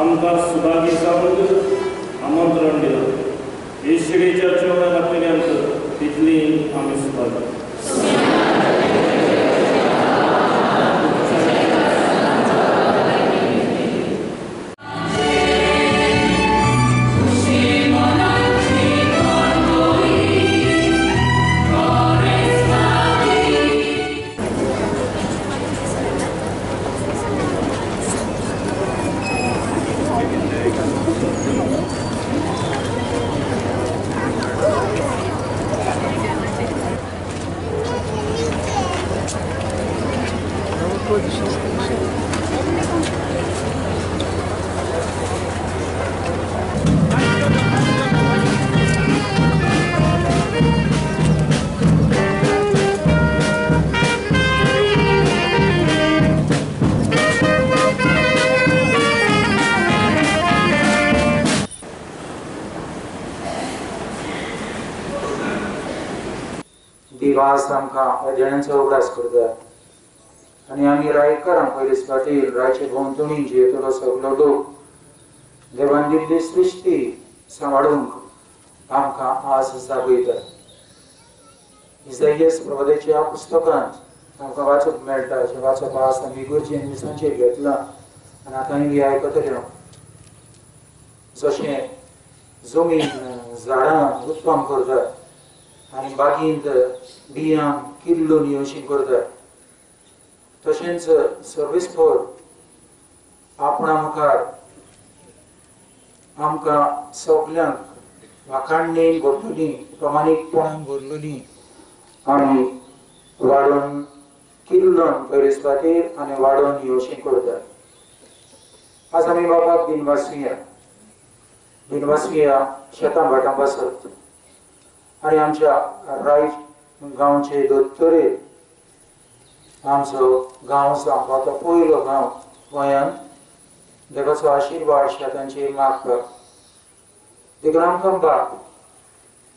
आमकां सुभागी जावंक आमंत्रण दिलां. इश्टीच्या जेवणाक आपयल्यांत तितली आमी सुभागी. दिवास आमकां अध्ययनाचो उगडास करता आनी आमी रायकारांक पयलीच फाटीर रायचे भोंवतणी जियेतलो सगलो लोक देवान दिल्ली सृश्टी सांबाळूंक आमकां आस जागयता. इजाईस प्रवादाच्या पुस्तकांत आमकां वाचूंक मेळटा, जें वाचप आस आमी गुरजेन मिसांचेर घेतलां आनी आतां आमी आयकतले. जशें जमीन झाडां उत्पन्न करता आनी बागींत बियां किल्लून येवशी करता, तशेंच सर्विसफोर आपणा मुखार आमकां सगल्यांक वाखाणणेन भरतली, प्रमाणीकपणान भरलेली आनी वाडोवन किल्लोन पयलीच खातीर आनी वाडोवन येवशी करता. आज आमी बाबाक दिनवासुया, दिनवासुया शेतां भाटां बसत आनी आमच्या राय गांवचे दोतोरे आमचो गांव जावपा तो पयलो गांव गोंयांत देवाचो आशिर्वाद शेतांचेर मागपाक, देखून आमकां बाप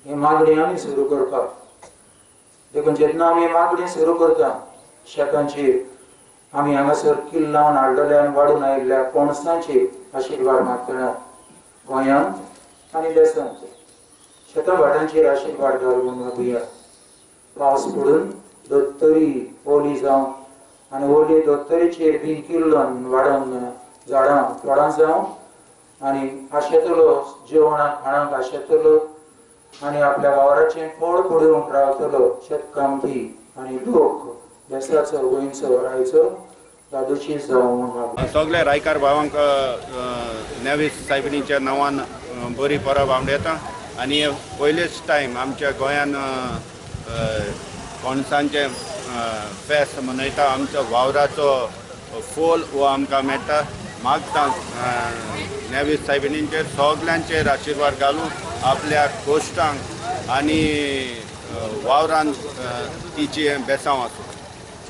ही मागणी आमी सुरू करपाक. देखून जेन्ना आमी मागणी सुरू करता शेतांचेर, आमी हांगासर किल्लावन हाडलेल्या आनी वाडून आयिल्ल्या पणसांचेर आशिर्वाद मागतना गोंयांत आनी देशांत शेतां भाटांचेर आशिर्वाद घालून मागुया. पावस पडून दोतरी ओली जावं आनी ओली दोतरीचेर बी किल्लोन वाडोवन झाडां फळां जावं आनी आशेतलो जेवणाक खाणाक आशेतलो आनी आपल्या वावराचें फळ पडूंक रावतलो शेतकामती आनी लोक देसाचो गोंयचो रायचो दादोशी जावं म्हूण. सगल्या रायकार भावांक नेवीस सायबिणीच्या नांवान बरी परब आंवडेता आनी पयलेच टायम आमच्या गोंयान कणसांचें फेस्त मनयता. आमचो वावराचो फोल हो आमकां मेळटा. मागता नेवीस सायबिणींचेर सगल्यांचेर आशिर्वाद घालून आपल्या कोश्टांक आनी वावरान तिची बेसांव आसूं.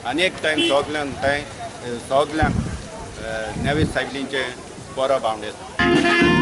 आनी एक टायम सगल्यांक थंय सगल्यांक नेवीस सायबिणीचें परब आंवडेता.